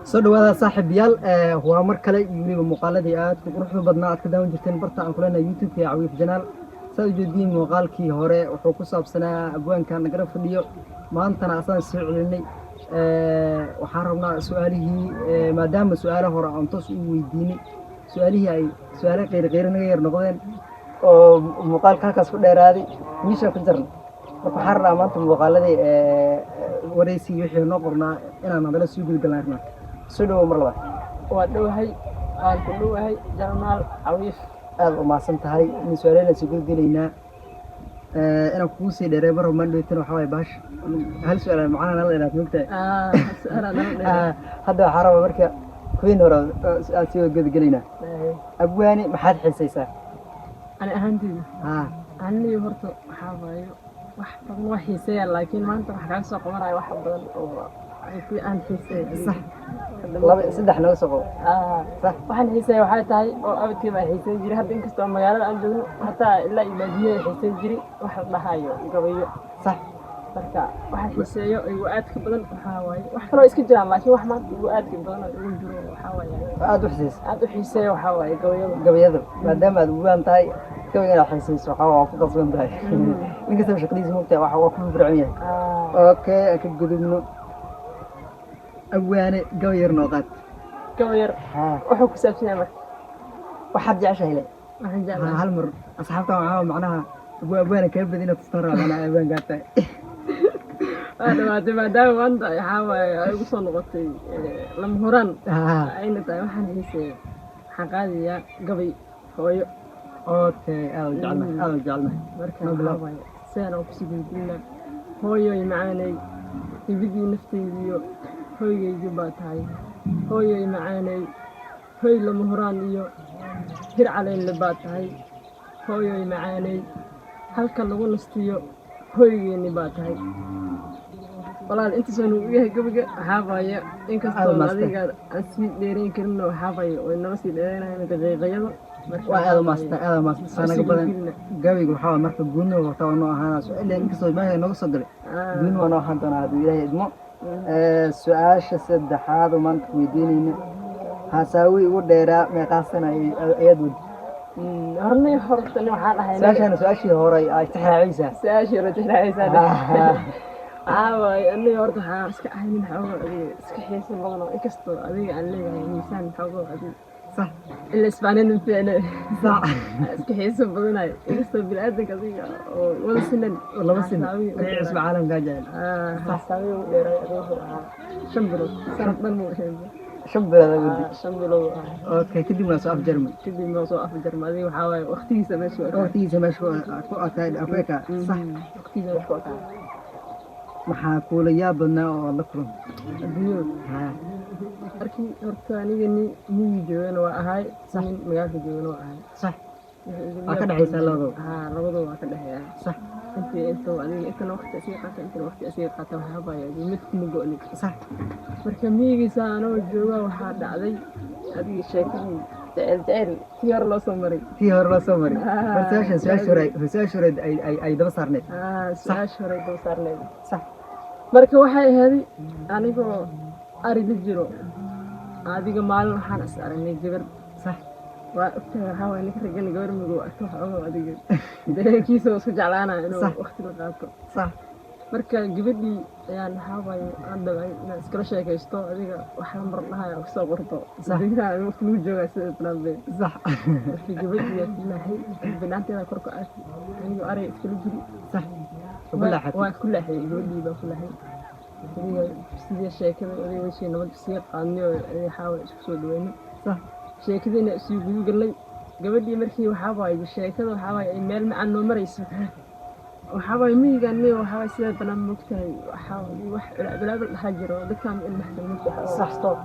Soo dhawaada, saaxiibayaal. Waa mar kale iyo weliba muuqaaladii aadka quruxda badnaa aad ka daawan jirteen barta aan kuleenahay YouTube-ka ee Cawiif Janaal. Saad ujeediin, muuqaalkii hore wuxuu ku saabsanaa abwaanka nagala fadhiyo. Maantana asaan soo celinay. Waxaan rabnaa su-aalihii, maadaama su-aalo hore aan toos u weydiinay, su-aalihii ay su-aalo qeyri qeyri naga yar noqdeen oo muuqaalka halkaas ku dheeraaday, meeshaan ku jarnay. Marka waxaan rabnaa maanta muuqaaladii wareysigii wixii noo qornaa inaan hadala sii gudgalnaan rabnaa. Soo dhawow mar labaad. Waa dhowahay, waan ku dhowahay, Jarmaal Cawiif. Aada u mahadsan tahay. In su-aalena sii gudgelaynaa, inaan kugu sii dheeray mar maan dhowtana waxaa waaye bahash hal su-aal macnaha nala dheeraad mogtahay. Hadda waxaa rabaa marka kuwiin hore aan sii gudgelaynaa. Abwaani, maxaad xiisaysaa? Ani ahaanteyda? Haa. Aniga horta waxaa waaye wax badan waa xiiseeya, laakiin maanta waxaa kaga soo qabanaya wax badan oo aan xiiseeya. Sax, laba saddex naga soo qabo. Sax. Waxaan xiiseeya waxay tahay oo abadkii baa xiiseyn jiray. Hadda inkastoo magaalada aan joogno, hataa ilaa iyo baadiyaha xiiseyn jiray wax la dhahayo gabayo. Marka waxaan xiiseeyo igu aadka badan waxaa waaye, wax kaloo iska jiraan, laakiin wax maanta igu aadka badan oo igu jiro waxaa waaye aada u xiisaysa. Aad u xiiseeyo waxaa waaye gabayada. Gabayada. Maadaama aad abwaan tahay, gabayga inaad xiisayso waxaa waa ku qasban tahay. Nin kastaba shaqadiisa mogtahay waxa waa ku firfircoon yahay. Okay, aan ka gudubno. Abwaane, gabay yar noo qaad. Gabay yar? Haa. Wuxuu ku saabsan yahay marka? Waxaad jeceshahay le. Waxaan jeclahay. Hal mar asxaabta waxaa macnaha abwaana kaa badin inaad tustaan rabaa macnaha abwaankaa tahay. Waa dhamaatay, maadaama maanta waxaa waaye ay igu soo noqotay lama huraan ayna tahay waxaan xiiseeya. Waxaan qaadayaa gabay hooyo. Okay, aada u jecelnahay, aada u jecelnahay. Marka Noo bilaab. waxaa waaye sidaan aan kusii gudbinaa: Hooyoy macaaney, hibidii naftaydiyo hoygaygii baa tahay. Hooyoy macaaney, hoy lama huraan iyo hir caleenle baa tahay. Hooyoy macaaney, halka lagu nastiyo hoygeenni baa tahay. Walaal, intaasaan uu yahay gabayga. Waxaa waaye inkastoo Aad maastay. adiga aan sii dheerayn karin, waxaa waaye way nala sii dheeraynayan daqiiqayada. Marka Waa aada u maasanta, aada u maasanta. Saa naga badan. Sii gudbina. Gabayga waxaa waay marka gooni wata waa noo ahaanaa su-aal, inkastoo meesha nooga soo galay, gooni waa noo ahaan doonaa hadduu Ilaahay idmo. Su-aasha saddexaad oo maanta ku weydiinayna: haasaawi ugu dheeraa meeqaa sana ayaad wadi? Hornay horta nin waxaan dhahay Su-aashaana su-aashii hore ay tixraacaysaa. Su-aashii hore tixraacaysaa. Waxaa waaye aniga horta waxaa iska ahay nin xoogo adiga iska xiisa badan, oo inkastoo adiga aan leeyahay miisaan xoogo adiga ila isbaanin fiicne. Iska xiisa badanayo, inkastoo biniaadanka adiga oo wada sinan. Laba sano wixii cusub caalamkaa jecel. Haasaawi ugu dheeray adiga wuxuu ahaa 5 bilood, sanad dhan muu ahayn. 5 bilood aa wadi? 5 bilood uu ahaa. Okay, kadib waa soo afjarmay. Kadib waa soo afjarma. Adiga waxaa waaye waqtigiisa meesha ku ekaa. Waqtigiisa meesha ku ekaa, ku ekaa, sax. Waqtigiisa meesha ku ekaa. Maxaa kuula yaab badnaa oo aad la kulantay adduunyada? Haa. Markii horta aniga nin miyi joogana waa ahay, nin magaalka joogana waa ahay. Waa ka dhexaysaa labadaba? Haa, labadaba waa ka dhexeeya. Intii intuu adiga intana waqti asiga qaata, intana waqti asiga qaata, waxaa waaye adiga mid kuma go'nin. Marka miyigiisa anoo jooga waxaa dhacday adiga sheekadii jecel jecel tii hore loo soo maray. Tii hore loo soo maray. Mar su-aashan su-aasha hore ay daba saarneed. Haa, su-aasha hore daba saarneed. Marka waxay ahayd anigoo ari la jiro adiga, maalin waxaan is aragnay gabar. Waa ogtahay, waxaa waaye ninka ragana gabar madow arko wax ogow adiga dareenkiisa oo isku jeclaanaya inuu waqti la qaato. Marka gabadhii ayaan waxaa waaye aan dhabay inaan iskala sheekaysto, adiga wax lambar dhahayo kasoo qorto. Adiga waqti lagu joogaa sida banaanbe. Marka gabadhii aa ku laaxay, banaanteeda kor ku arkay anigoo ariga iskala jiri. Sax, ku laaxatay. Waa ku laaxay, gabadhii baa ku laaxay. Adiga sidii sheekada adiga weshii nabad sii qaadnay oo adiga waxaa waaye isku soo dhaweynay. Sheekadiina sii gudu galnay. Gabadhii markii waxaa waaye sheekada waxaa waaye ay meel macaan noo marayso, waxaa waaye miyigan miyiga waxaa waaye sidaa banaan moogtahay, waxaa waaye wax culaabulaabal dhahaa jiro, dadkaan ilmaxsan moogtahay. Stop.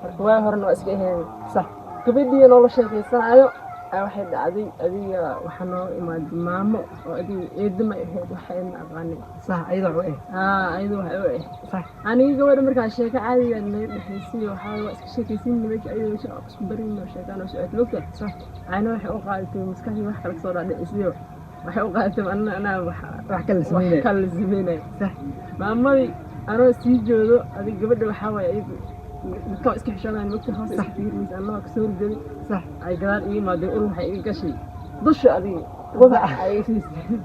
Marka waa horena waa iska aheeday. Gabadhii noola sheekaysanaayo ayaa waxay dhacday adiga waxaa noo imaaday maamo oo adiga eedama ahayd, waxayna aqaanin. Sax, ayada wax u eh. Haa, ayada waxay u eh. Aniga gabadha markaa sheeko caadiga naga dhexaysay, waxaa waa iska sheekaysin meesha, ayada meesha isku barin oo sheekaan oo socotay mogta. Ayna waxay u qaadatay maskaxdii wax kale kasoo dhaadhicisiyo, waxay u qaadatay anna anaa wax wax kale wax sameynay. Kale sameynay. Maamadii anoo sii joodo adiga gabadha waxaa waaye iyadu Dadka waa iska xishoonayaan, mogta, hoos iska fiirinaysa, anna waa kasoo horjeeday. Ay gadaal ii imaadeen, ul waxay iga gashay dusha, adiga wabax ay iga siisay.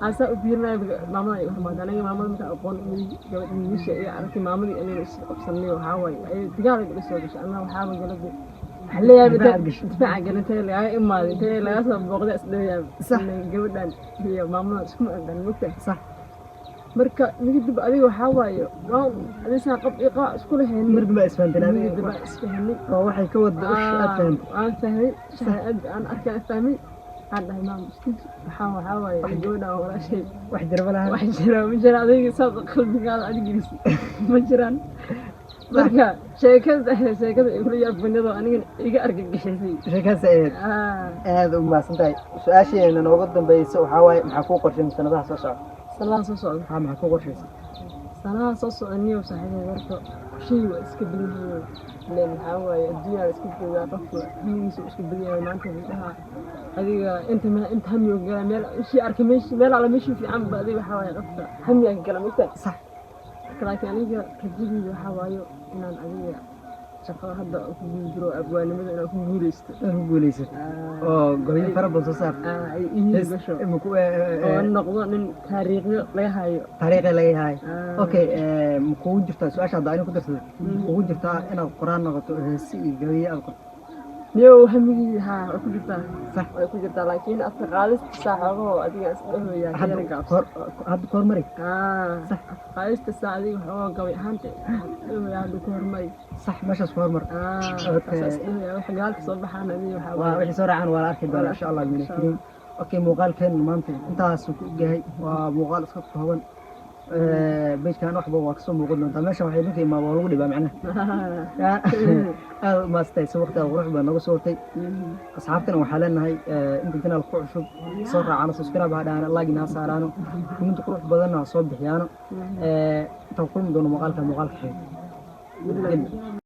Asaa u fiirinaya, maamada ay hormaatay. Aniga maamada markaa aqoon u yiri, gabadh wiilasha iyo aragtay maamadii aniga is qabsanay. Waxaa waaye ay dagaal ay soo gashay, anna waxaaba galabay, waxaa leeyahay Difaacaad gashay. Difaaca galay, intee lagaaga imaaday, intee lagaa soo booqday, is dhawayaaba. Gabadhan iyo maamada iskuma aqaan, mogta. Marka midib adiga waxaa waaye waa adisaa qab iqa isku lahayn. Mar dambe isfahanteen adiga? Midib baa isfahanay. Oo waxay ka wada ush aad fahantay. Waan fahmay, shahay aad aan arkaan fahmay. Waxaan dhahay, maam, isku waxaa waaye gabadhan waa walaashay. Wax jira ma lahan. Wax jira ma jira, adiga saas qalbigaada adiga gelisay ma jiraan. Marka sheekada igula yaabbaniyadoo anigana iga argagixisay. Sheekaas ahayd. Aad u mahadsan tahay. Su-aasheena nooga dambeysa waxaa waaye, maxaa kuu qorshaysan sanadaha soo socda? Sanadaha soo socda? Haa, maxaa kuu qorshaysan? Sanaha soo socda, niyow saaxiibay, horta shay waa iska badan yahay. Ileen waxaa waaye adduunyaa la iska joogaa, qofka hamigiisa uu iska badan yahay. Maanta wuxuu dhahaa adiga inta meel inta hamiga gala, meel ishii arkay, meeshii meel alla meeshii fiican ba adiga waxaa waaye qofka hamiga gala, mogtaa. Marka laakiin aniga rajadeyda waxaa waayo inaan adiga shaqada hadda ku guda jiro, abwaanimada, inaan ku guuleysto. Inaad ku guuleysato oo gobolyo fara badan soo saarto. Ay ii gasho oo noqdo nin taariikhyo laga hayo. Taariikha laga yahay. Okay, ma kugu jirtaa su-aasha hadda aniga ku darsaday, ma kugu jirtaa inaad qoraan noqoto, heesi iyo gabayo aad qorto? Niyow, hamigii haa, way ku jirtaa. Way ku jirtaa, laakiin afka qaadista saaxoogaho adiga is dhahoyaa ka Hadda yara gaabso. Hadda ka hormari. Afka qaadista saa adiga waxoogaa gabay ahaanta dhahoyaa hadda ku hormari. Sax, meeshaas ku hormar. Okay. Saas dhahoyaa, waxa gaalka soo baxaan adiga waxaa waa waaye. Wixii soo raacaan waa la arki doonaa, insha Allah Insha bina kariim. Okay, muuqaalkeen maanta intaasuu ku ogyahay. Waa muuqaal iska kooban. Page-kan waxba waa kasoo muuqan doontaa. Meesha waxay ninka imaa waa lagu dhibaa macnaha. Aad u mahadsantahay si waqti aad qurux badan nooga soo hortay. Asxaabtana waxaa leenahay, inta channel ku cusub soo raacano, subscribe ha dhaano, like ha saaraano, comment qurux badanna ha soo bixiyaano. Intaan kulmi doono muuqaalka xiga.